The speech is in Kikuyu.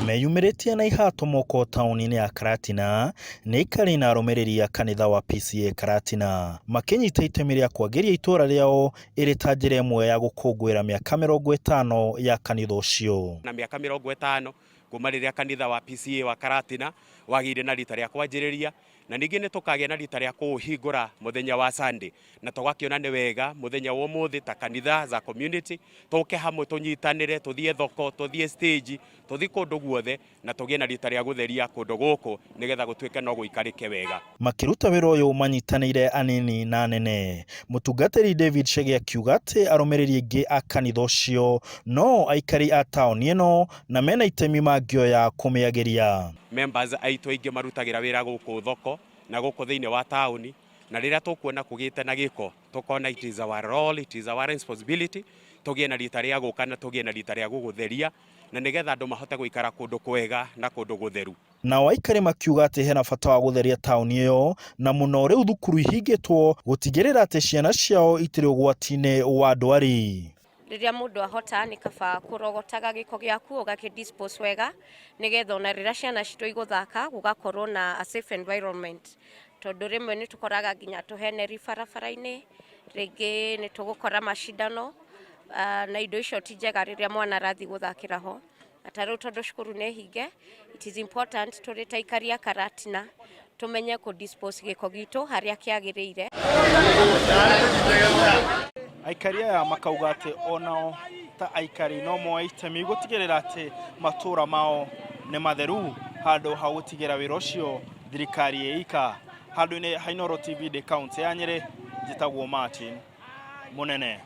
Meyumĩrĩtie na ihato moko taũni-inĩ ya Karatina nĩ aikari na arũmĩrĩri a kanitha wa PCEA Karatina makĩnyita itemi rĩa kwagĩria itũra rĩao ĩrĩ ta njĩra ĩmwe ya gũkũngũĩra mĩaka 50 ya kanitha ũcio. Na mĩaka 50 kuma rĩrĩa kanitha wa PCEA wa Karatina wagĩire na rita rĩa kwanjĩrĩria, na ningĩ nĩ tũkagĩa na rita rĩa kũũhingũra mũthenya wa Sunday, na tũgakĩona nĩ wega mũthenya wa ũmũthĩ ta kanitha za community tũke hamwe, tũnyitanĩre, tũthiĩ thoko, tũthiĩ stage, tũthiĩ kũndũ guothe, na tũgĩe na rita rĩa gũtheria kũndũ gũkũ nĩgetha gũtuĩke no gũikarĩke wega. Makĩruta wĩra ũyũ manyitanĩire anini na anene. Mũtungatĩri David Chege akiuga atĩ arũmĩrĩri aingĩ a kanitha ũcio no aikari a taũni ĩno na mena itemi mangĩoya kũmĩagĩria. Members aitũ aingĩ marutagĩra wĩra gũkũ thoko na gũkũ thĩinĩ wa taũni, na rĩrĩa tũkuona kũgĩte na gĩko, tũkona it is our role, it is our responsibility tũgĩe na rita rĩa gũka na tũgĩe na rita rĩa gũgũtheria, na nĩgetha andũ mahote gũikara kũndũ kwega na kũndũ gũtheru. Nao aikari makiuga atĩ hena bata wa gũtheria taũni ĩyo na mũno rĩu thukuru ihingĩtwo gũtigĩrĩra atĩ ciana ciao itirĩ ũgwati-inĩ wa ndwari. Rĩrĩa mũndũ ahota, nĩ kaba kũrogotaga gĩko gĩaku, ũgakĩ dispose wega, nĩgetha ona rĩrĩa ciana citũ igũthaka gũgakorwo na a safe environment, tondũ rĩmwe nĩ tũkoraga nginya tũheneri barabara-inĩ, rĩngĩ nĩ tũgũkora macindano, na indo icio ti njega rĩrĩa mwana arathiĩ gũthakĩra ho. Na ta rĩu tondũ cukuru nĩ hinge, it is important tũrĩ ta aikari a Karatina tũmenye kũ dispose gĩko gitũ harĩa kĩagĩrĩire. Aikari aya makauga atĩ onao ta aikari no moe itemi gũtigĩrĩra atĩ matũra mao nĩ matheru handũ ha gũtigĩra wĩra ũcio thirikari ĩika. Handũ-inĩ ha Inooro TV ndĩ kaũntĩ ya Nyĩrĩ, njĩtagwo Martin Mũnene.